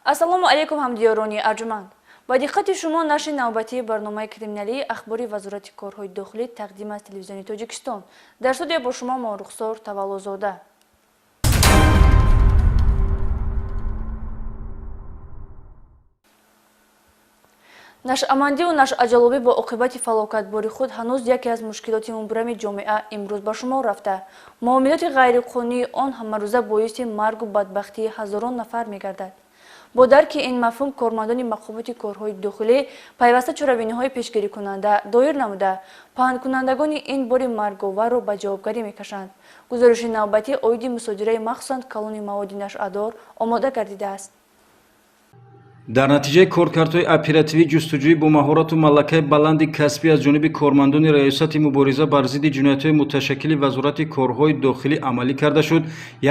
Ассалому алайкум, ҳамдиёрони арҷуманд. Ба диққати шумо нашри навбатии барномаи криминалии ахбори Вазорати корҳои дохилӣ тақдим аз телевизиони Тоҷикистон. Дар студия бо шумо Морухсор Таваллозода. Нашъамандиву нашъаҷалобӣ бо оқибати фалокатбори худ ҳанӯз яке аз мушкилоти мубрами ҷомеа имрӯз ба шумор рафта. Муомилоти ғайриқонунии он ҳамарӯза боиси маргу бадбахтии ҳазорон нафар мегардад. Бо дарки ин мафҳум кормандони мақомоти корҳои дохилӣ пайваста чорабиниҳои пешгирикунанда доир намуда, паҳнкунандагони ин бори марговарро ба ҷавобгарӣ мекашанд. Гузориши навбатӣ оиди мусодираи махсусан калони маводи нашъадор омода гардидааст. Дар натиҷаи коркардҳои оперативӣ ҷустуҷӯӣ бо маҳорату малакаи баланди касбӣ аз ҷониби кормандони Раёсати мубориза бар зидди ҷиноятҳои муташаккили Вазорати корҳои дохилӣ амалӣ карда шуд,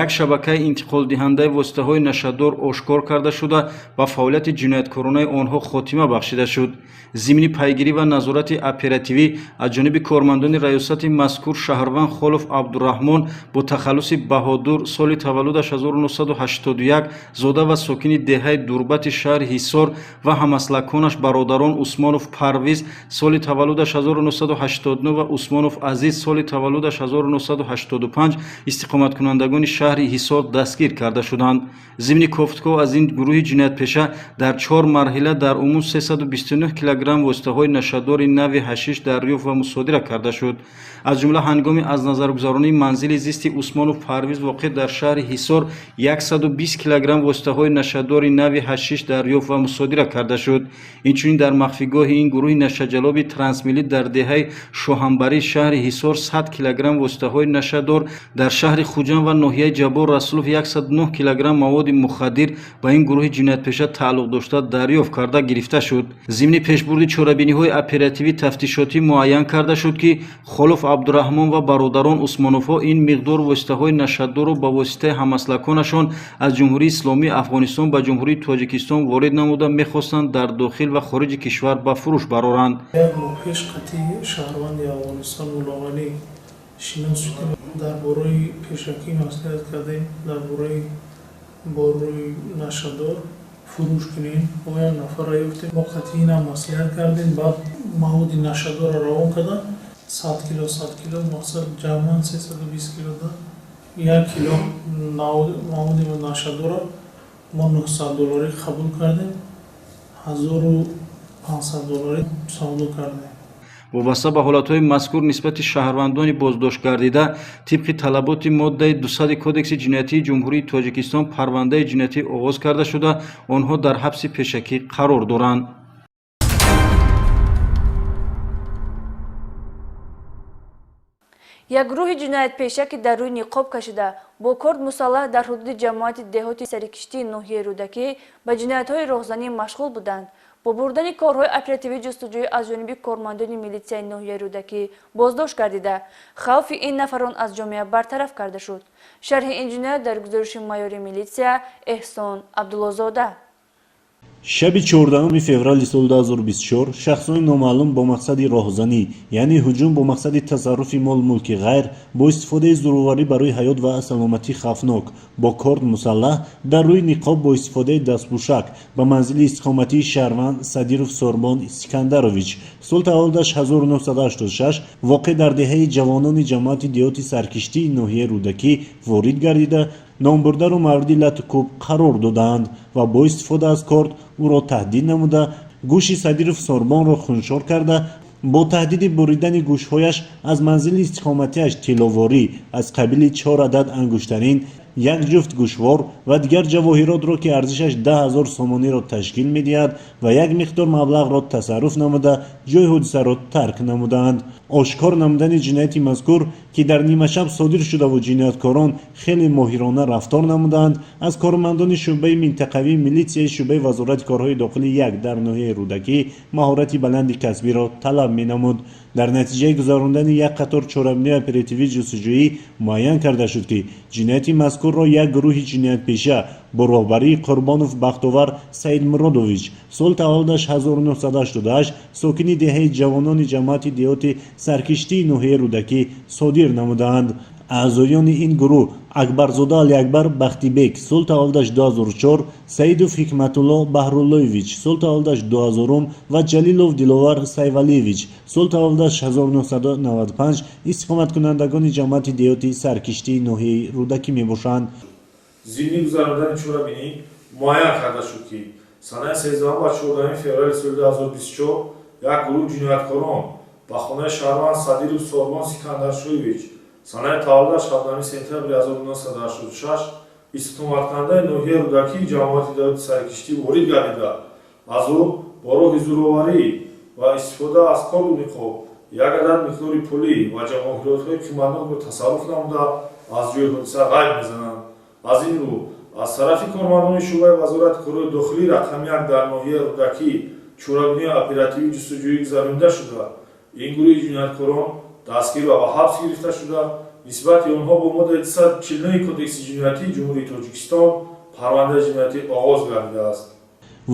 як шабакаи интиқолдиҳандаи воситаҳои нашъадор ошкор карда шуда, ба фаъолияти ҷинояткоронаи онҳо хотима бахшида шуд. Зимни пайгирӣ ва назорати оперативӣ аз ҷониби кормандони раёсати мазкур шаҳрванд Холов Абдураҳмон бо тахаллуси Баҳодур, соли таваллудаш 1981, зода ва сокини деҳаи Дурбати шаҳри Ҳисор ва ҳамаслаконаш бародарон Усмонов Парвиз, соли таваллудаш 1989 ва Усмонов Азиз, соли таваллудаш 1985, истиқоматкунандагони шаҳри Ҳисор дастгир карда шуданд. Зимни кофтуков аз ин гурӯҳи ҷиноятпеша дар чор марҳила дар умум 329 килограмм воситаҳои нашъадори нави ҳашиш дарёфт ва мусодира карда шуд. Аз ҷумла ҳангоми аз назаргузаронии манзили зисти Усмонов Парвиз воқеъ дар шаҳри Ҳисор 120 килограмм воситаҳои нашъадори нави ҳашиш дарёфт ва мусодира карда шуд. Инчунин дар махфигоҳи ин гурӯҳи нашъаҷалоби трансмиллӣ дар деҳаи Шоҳамбарии шаҳри Ҳисор 100 килограмм воситаҳои нашъадор, дар шаҳри Хуҷанд ва ноҳияи Ҷаббор Расулов 109 килограмм маводи мухаддир ба ин гурӯҳи ҷиноятпеша тааллуқ дошта дарёфт карда гирифта шуд. Зимни пешбурди чорабиниҳои оперативӣ тафтишотӣ муайян карда шуд, ки Холов Абдураҳмон ва бародарон Усмоновҳо ин миқдор воситаҳои нашъадорро ба воситаи ҳамаслаконашон аз Ҷумҳурии Исломии Афғонистон ба Ҷумҳурии Тоҷикистон ворид намуда мехостанд дар дохил ва хориҷи кишвар ба фурӯш бароранд. Як моҳ пеш қатъи шаҳрванди Афғонистон Мулоғалӣ шинос шудем. Дар бораи пешакӣ маслиҳат кардем, дар бораи борӯи нашъадор фурӯш кунем. Мо як нафарро ёфтем, мо қатъи инам маслиҳат кардем, баъд маводи нашъадорро равон кардам. 100 кило, 100 кило, мақсад ҷамъан 320 кило да як кило маводи нашъадорро мо 900 долларӣ қабул кардем, 1500 долларӣ савдо кардем. Вобаста ба ҳолатҳои мазкур нисбати шаҳрвандони боздошт гардида тибқи талаботи моддаи 200 Кодекси ҷиноятии Ҷумҳурии Тоҷикистон парвандаи ҷиноятӣ оғоз карда шуда, онҳо дар ҳабси пешакӣ қарор доранд. Як гурӯҳи ҷиноятпеша, ки дар рӯи ниқоб кашида бо корд мусаллаҳ дар ҳудуди ҷамоати деҳоти Сарикиштии ноҳияи Рӯдакӣ ба ҷиноятҳои роҳзанӣ машғул буданд, бо бурдани корҳои оперативӣ ҷустуҷӯӣ аз ҷониби кормандони милитсияи ноҳияи Рӯдакӣ боздошт гардида, хавфи ин нафарон аз ҷомеа бартараф карда шуд. Шарҳи ин ҷиноят дар гузориши майори милитсия Эҳсон Абдуллозода. Шаби 14 феврали соли 2024 шахсони номаълум бо мақсади роҳзанӣ, яъне ҳуҷум бо мақсади тасарруфи мол-мулки ғайр бо истифодаи зӯроварӣ барои ҳаёт ва саломатӣ хавфнок бо корд мусаллаҳ дар рӯи ниқоб бо истифодаи дастпӯшак ба манзили истиқоматии шаҳрванд Садиров Сорбон Искандарович, сол таваллудаш 1986, воқеъ дар деҳаи Ҷавонони ҷамоати деҳоти Саркиштии ноҳияи Рӯдакӣ ворид гардида, номбурдаро мавриди лату кӯб қарор додаанд ва бо истифода аз корд ӯро таҳдид намуда, гӯши Садиров Сорбонро хуншор карда, бо таҳдиди буридани гӯшҳояш аз манзили истиқоматиаш тилловорӣ аз қабили чор адад ангуштарин, як ҷуфт гӯшвор ва дигар ҷавоҳиротро, ки арзишаш 10 000 сомониро ташкил медиҳад, ва як миқдор маблағро тасарруф намуда, ҷои ҳодисаро тарк намудаанд. Ошкор намудани ҷинояти мазкур, ки дар нимашаб содир шудаву ҷинояткорон хеле моҳирона рафтор намудаанд, аз кормандони шӯъбаи минтақавии милитсияи шӯъбаи Вазорати корҳои дохилӣ як дар ноҳияи Рӯдакӣ маҳорати баланди касбиро талаб менамуд. Дар натиҷаи гузарондани як қатор чорабиниҳои оперативӣ ҷустуҷӯӣ муайян карда шуд, ки ҷинояти мазкурро як гурӯҳи ҷиноятпеша бо роҳбарии Қурбонов Бахтовар Саидмуродович, сол таваллудаш 1988, сокини деҳаи Ҷавонони ҷамоати деҳоти Саркиштии ноҳияи Рӯдакӣ содир намудаанд. Аъзоёни ин гурӯҳ Акбарзода Алиакбар Бахтибек, сол таваллудаш 2004, Саидов Ҳикматулло Баҳруллоевич, сол таваллудаш 2000 ва Ҷалилов Диловар Сайвалиевич, сол таваллудаш 1995, истиқоматкунандагони ҷамоати деҳоти Саркиштии ноҳияи Рӯдакӣ мебошанд. Зимни гузарондани чорабинӣ муайян карда шуд, ки санаи 13 ва 14 феврали соли 2024 як гурӯҳ ҷинояткорон ба хонаи шаҳрванд Садиров Сорбон Сикандаршоевич, санаи таваллудаш 17 сентябри 1986, истиқоматкунандаи ноҳияи Рӯдакии ҷамоати деҳоти Саркиштӣ ворид гардида, аз ӯ бо роҳи зӯроварӣ ва истифода аз корду ниқоб як адад миқдори пулӣ ва ҷавоҳиротҳои қиматнокро тасарруф намуда аз ҷои ҳодиса ғайб мезананд. Аз ин рӯ аз тарафи кормандони шӯъбаи Вазорати корҳои дохилӣ рақами 1 дар ноҳияи Рӯдакӣ чорабинии оперативӣ ҷустуҷӯӣ гузаронида шуда, ин гурӯҳи ҷинояткорон дастгир ва ба ҳабс гирифта шуда, нисбати онҳо бо моддаи 249 Кодекси ҷиноятии Ҷумҳурии Тоҷикистон парвандаи ҷиноятӣ оғоз гардидааст.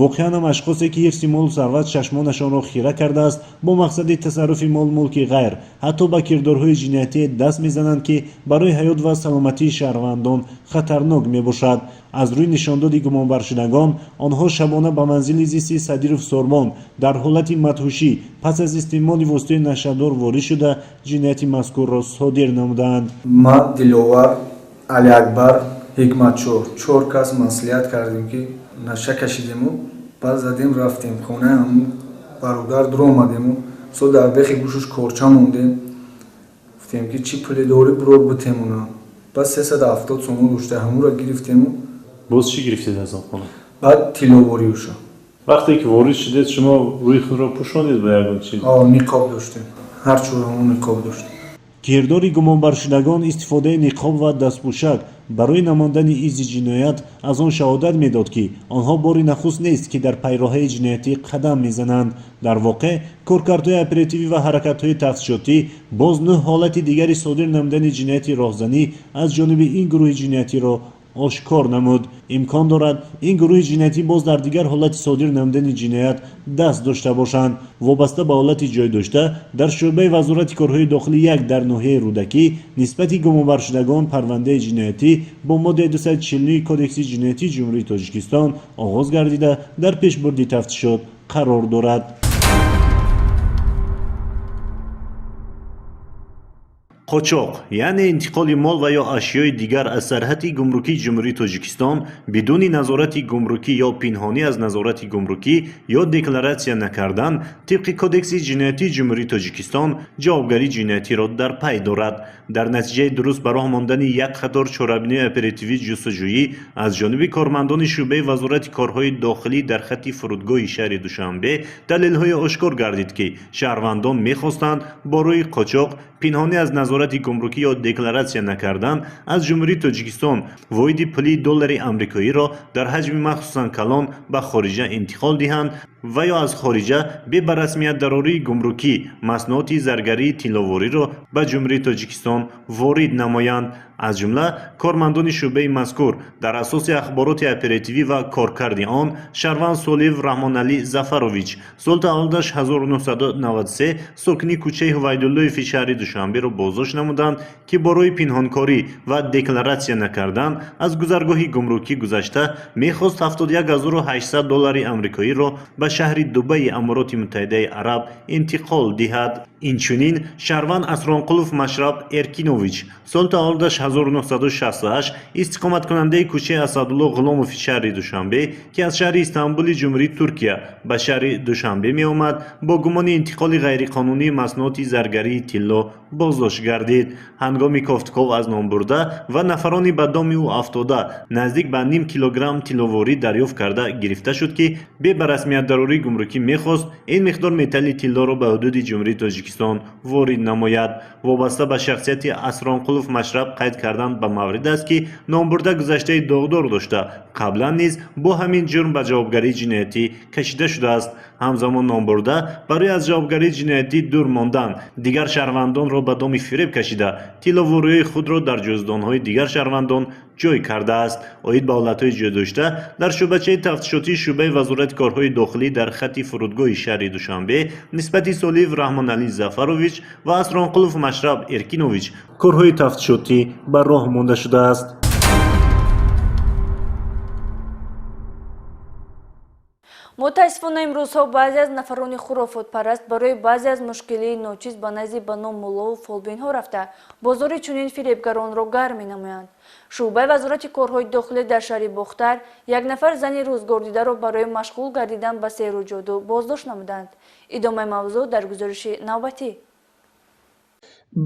Воқеан ҳам ашхосе ки ҳифзи молу сарват чашмонашонро хира кардааст, бо мақсади тасарруфи мол-мулки ғайр ҳатто ба кирдорҳои ҷиноятӣ даст мезананд, ки барои ҳаёт ва саломатии шаҳрвандон хатарнок мебошад. Аз рӯи нишондоди гумонбаршудагон, онҳо шабона ба манзили зисти Садиров Сорбон дар ҳолати мадҳушӣ пас аз истеъмоли воситаи нашъадор ворид шуда, ҷинояти мазкурро содир намуданд. Ман, Диловар, Алиакбар, Ҳикматшоҳ чор кас маслиҳат кардем, ки наша кашидему баъд задем рафтем хонаи ҳамун бародар дуромадему со дар бехи гӯшуш корча мондем. Гуфтем, ки чӣ пуле дорӣ, бурор бутемона. Баъд 370 сомон дошта, ҳамура гирифтему. Боз чӣ гирифтед аз он хона? Баъд тилловориюша. Вақте ки ворид шудед, шумо рӯи худро пӯшондед ба ягон чиз? Ниқоб доштем, ҳар чорамо ниқоб доштем. Кирдори гумонбаршудагон истифодаи ниқоб ва дастпӯшак барои намондани изи ҷиноят аз он шаҳодат медод, ки онҳо бори нахуст нест, ки дар пайроҳаи ҷиноятӣ қадам мезананд. Дар воқеъ коркардҳои оперативӣ ва ҳаракатҳои тафтишотӣ боз 9 ҳолати дигари содир намудани ҷинояти роҳзанӣ аз ҷониби ин гурӯҳи ҷиноятиро ошкор намуд. Имкон дорад, ин гурӯҳи ҷиноятӣ боз дар дигар ҳолати содир намудани ҷиноят даст дошта бошанд. Вобаста ба ҳолати ҷой дошта дар шӯъбаи Вазорати корҳои дохилӣ 1 дар ноҳияи Рӯдакӣ нисбати гумонбаршудагон парвандаи ҷиноятӣ бо моддаи 249 Кодекси ҷиноятии Ҷумҳурии Тоҷикистон оғоз гардида, дар пешбурди тафтишот қарор дорад. Қочоқ, яъне интиқоли мол ва ё ашёи дигар аз сарҳади гумрукии Ҷумҳурии Тоҷикистон бидуни назорати гумрукӣ ё пинҳонӣ аз назорати гумрукӣ ё декларатсия накардан тибқи Кодекси ҷиноятии Ҷумҳурии Тоҷикистон ҷавобгарии ҷиноятиро дар пай дорад. Дар натиҷаи дуруст ба роҳ мондани як қатор чорабиниҳои оперативӣ ҷустуҷӯӣ аз ҷониби кормандони шӯъбаи Вазорати корҳои дохилӣ дар хатти фурудгоҳи шаҳри Душанбе далелҳое ошкор гардид, ки шаҳрвандон мехостанд бо рӯи қочоқ, пинҳонӣ аз назорати гумрукӣ ё декларатсия накардан аз Ҷумҳурии Тоҷикистон воҳиди пулии доллари амрикоиро дар ҳаҷми махсусан калон ба хориҷа интиқол диҳанд ва ё аз хориҷа бе ба расмият дарории гумрукӣ маснуоти заргарии тилловориро ба Ҷумҳурии Тоҷикистон ворид намоянд. Аз ҷумла кормандони шӯъбаи мазкур дар асоси ахбороти оперативӣ ва коркарди он шаҳрванд Солиев Раҳмоналӣ Зафарович, сол таваллудаш 1993, сокини кӯчаи Ҳувайдуллоеви шаҳри Душанберо боздошт намуданд, ки бо роҳи пинҳонкорӣ ва декларатсия накардан аз гузаргоҳи гумрукӣ гузашта мехост 71800 доллари амрикоиро ба шаҳри Дубаи Амороти Муттаҳидаи Араб интиқол диҳад. Инчунин шаҳрванд Асронқулов Машраб Эркинович, сол таваллудаш 1968, истиқоматкунандаи кӯчаи Асадулло Ғуломови шаҳри Душанбе, ки аз шаҳри Истанбули Ҷумҳурии Туркия ба шаҳри Душанбе меомад, бо гумони интиқоли ғайриқонунии маснуоти заргарии тилло боздошт гардид. Ҳангоми кофтуков аз номбурда ва нафарони ба доми ӯ афтода наздик ба ним килограмм тилловорӣ дарёфт карда гирифта шуд, ки бе ба расмият дарории гумрукӣ мехост ин миқдор металли тиллоро ба ҳудуди Ҷумҳурии Тоҷикистон ворид намояд. Вобаста ба шахсияти Асронқулов Машраб қайд кардан ба маврид аст, ки номбурда гузаштаи доғдор дошта, қаблан низ бо ҳамин ҷурм ба ҷавобгарии ҷиноятӣ кашида шудааст. Ҳамзамон номбурда барои аз ҷавобгарии ҷиноятӣ дур мондан дигар шаҳрвандонро ба доми фиреб кашида, тилловориҳои худро дар ҷуздонҳои дигар шаҳрвандон ҷой кардааст. Оид ба ҳолатҳои ҷойдошта дар шӯъбачаи тафтишотии шӯъбаи Вазорати корҳои дохилӣ дар хатти фурудгоҳи шаҳри Душанбе нисбати Солиев Раҳмоналӣ Зафарович ва Асронқулов Машраб Эркинович корҳои тафтишотӣ ба роҳ монда шудааст. Мутаассифона, имрӯзҳо баъзе аз нафарони хурофотпараст барои баъзе аз мушкилии ночиз ба назди ба ном муллову фолбинҳо рафта, бозори чунин фиребгаронро гарм менамоянд. Шӯъбаи Вазорати корҳои дохилӣ дар шаҳри Бохтар як нафар зани рӯзгордидаро барои машғул гардидан ба сеҳру ҷоду боздошт намуданд. Идомаи мавзӯъ дар гузориши навбатӣ.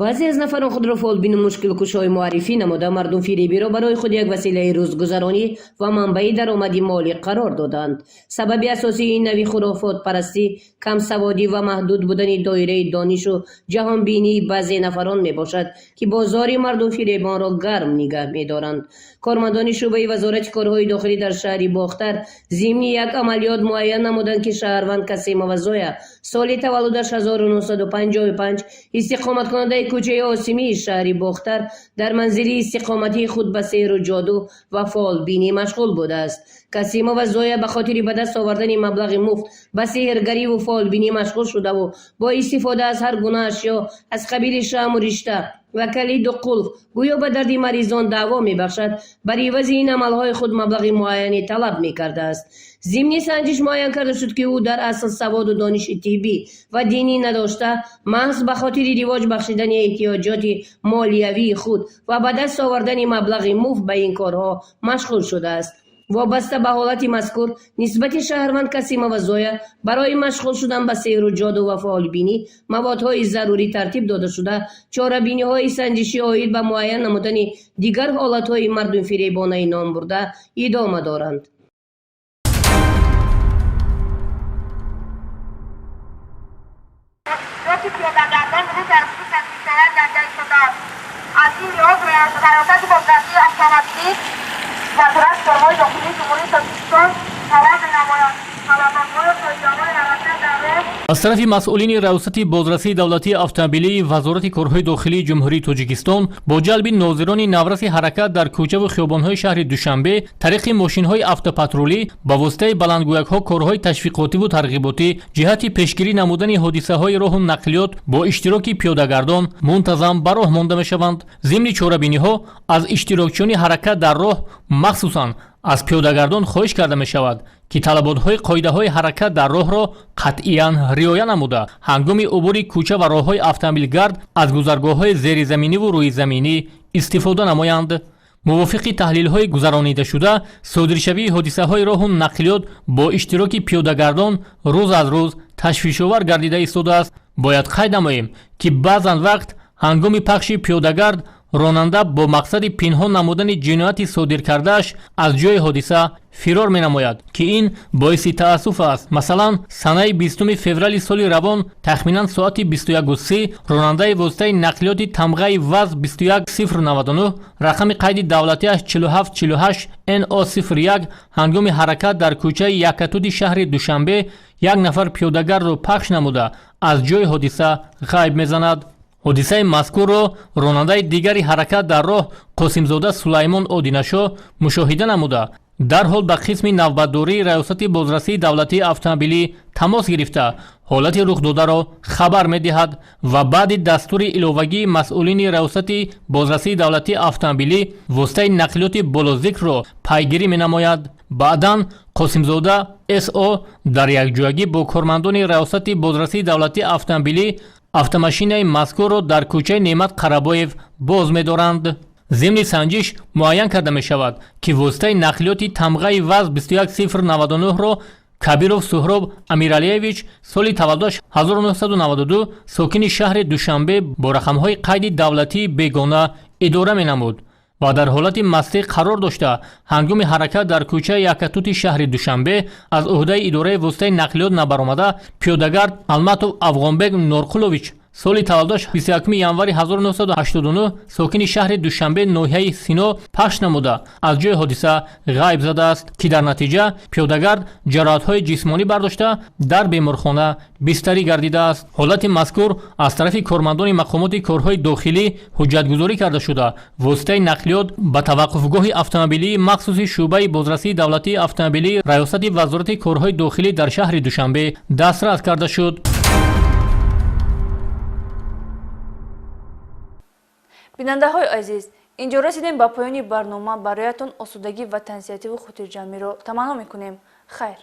Баъзе аз нафарон худро фолбину мушкилкушои муаррифӣ намуда, мардумфиребиро барои худ як василаи рӯзгузаронӣ ва манбаи даромади молӣ қарор доданд. Сабаби асосии ин нави хурофотпарастӣ камсаводӣ ва маҳдуд будани доираи донишу ҷаҳонбинии баъзе нафарон мебошад, ки бозори мардумфиребонро гарм нигаҳ медоранд. Кормандони шӯъбаи Вазорати корҳои дохилӣ дар шаҳри Бохтар зимни як амалиёт муайян намуданд, ки шаҳрванд Касимова Зоя, соли таваллудаш 1955, истиқоматкунандаи кӯчаи Осимии шаҳри Бохтар, дар манзили истиқоматии худ ба сеҳру ҷоду ва фолбинӣ машғул будааст. Касимова Зоя ба хотири ба даст овардани маблағи муфт ба сеҳргариву фолбинӣ машғул шудаву бо истифода аз ҳар гуна ашё аз қабили шамъу ришта ва калиду қулф гӯё ба дарди маризон даъво мебахшад, бар ивази ин амалҳои худ маблағи муайяне талаб мекардааст. Зимни санҷиш муайян карда шуд, ки ӯ дар асл саводу дониши тиббӣ ва динӣ надошта, маҳз ба хотири ривоҷ бахшидани эҳтиёҷоти молиявии худ ва ба даст овардани маблағи муфт ба ин корҳо машғул шудааст. Вобаста ба ҳолати мазкур нисбати шаҳрванд Касимова Зоя барои машғул шудан ба сеҳру ҷоду ва фолбинӣ маводҳои зарурӣ тартиб дода шуда, чорабиниҳои санҷишӣ оид ба муайян намудани дигар ҳолатҳои мардумфиребонаи номбурда идома доранд. Аз ин лиҳоз Раёсати бозрасии автомобилӣ Вазорати корҳои дохилии Ҷумҳурии Тоҷикистон талаб менамояд талаботҳои қоидаҳои ҳаракат дар роҳ. Аз тарафи масъулини Раёсати бозрасии давлатии автомобилии Вазорати корҳои дохилии Ҷумҳурии Тоҷикистон бо ҷалби нозирони навраси ҳаракат дар кӯчаву хиёбонҳои шаҳри Душанбе тариқи мошинҳои автопатрулӣ ба воситаи баландгӯякҳо корҳои ташвиқотиву тарғиботӣ ҷиҳати пешгирӣ намудани ҳодисаҳои роҳу нақлиёт бо иштироки пиёдагардон мунтазам ба роҳ монда мешаванд. Зимни чорабиниҳо аз иштирокчиёни ҳаракат дар роҳ, махсусан аз пиёдагардон, хоҳиш карда мешавад, ки талаботҳои қоидаҳои ҳаракат дар роҳро қатъиян риоя намуда, ҳангоми убури кӯча ва роҳҳои автомобилгард аз гузаргоҳҳои зеризаминиву рӯизаминӣ истифода намоянд. Мувофиқи таҳлилҳои гузаронидашуда, содиршавии ҳодисаҳои роҳу нақлиёт бо иштироки пиёдагардон рӯз аз рӯз ташвишовар гардида истодааст. Бояд қайд намоем, ки баъзан вақт ҳангоми пахши пиёдагард ронанда бо мақсади пинҳон намудани ҷинояти содир кардааш аз ҷои ҳодиса фирор менамояд, ки ин боиси таассуф аст. Масалан, санаи 20 феврали соли равон тахминан соати 21:30 ронандаи воситаи нақлиёти тамғаи ВАЗ 21099, рақами қайди давлатиаш 4748 НО 01, ҳангоми ҳаракат дар кӯчаи Якатуди шаҳри Душанбе як нафар пиёдагардро пахш намуда, аз ҷои ҳодиса ғайб мезанад. Ҳодисаи мазкурро ронандаи дигари ҳаракат дар роҳ Қосимзода Сулаймон Одинашо мушоҳида намуда, дарҳол ба қисми навбатдории Раёсати бозрасии давлатии автомобилӣ тамос гирифта, ҳолати рухдодаро хабар медиҳад ва баъди дастури иловагии масъулини Раёсати бозрасии давлатии автомобилӣ воситаи нақлиёти болозикрро пайгирӣ менамояд. Баъдан Қосимзода С.О. дар якҷоягӣ бо кормандони Раёсати бозрасии давлатии автомобилӣ автомашинаи мазкурро дар кӯчаи Неъмат Қарабоев боз медоранд. Зимни санҷиш муайян карда мешавад, ки воситаи нақлиёти тамғаи ВАЗ 21099-ро Кабиров Суҳроб Амиралиевич, соли таваллудаш 1992, сокини шаҳри Душанбе, бо рақамҳои қайди давлатии бегона идора менамуд ва дар ҳолати мастӣ қарор дошта, ҳангоми ҳаракат дар кӯчаи Якатути шаҳри Душанбе аз ӯҳдаи идораи воситаи нақлиёт набаромада, пиёдагард Алматов Афғонбек Норқулович, Соли таваллудаш 21 январи 1989, сокини шаҳри Душанбе, ноҳияи Сино пахш намуда, аз ҷои ҳодиса ғайб задааст, ки дар натиҷа пиёдагард ҷароҳатҳои ҷисмонӣ бардошта, дар беморхона бистарӣ гардидааст. Ҳолати мазкур аз тарафи кормандони мақомоти корҳои дохилӣ ҳуҷҷатгузорӣ карда шуда, воситаи нақлиёт ба таваққуфгоҳи автомобилии махсуси шӯъбаи бозрасии давлатии автомобилии Раёсати Вазорати корҳои дохилӣ дар шаҳри Душанбе дастрас карда шуд. Бинандаҳои азиз, инҷо расидем ба поёни барнома. Бароятон осудагӣ ва тансиҳативу хотирҷамъиро таманно мекунем. Хайр.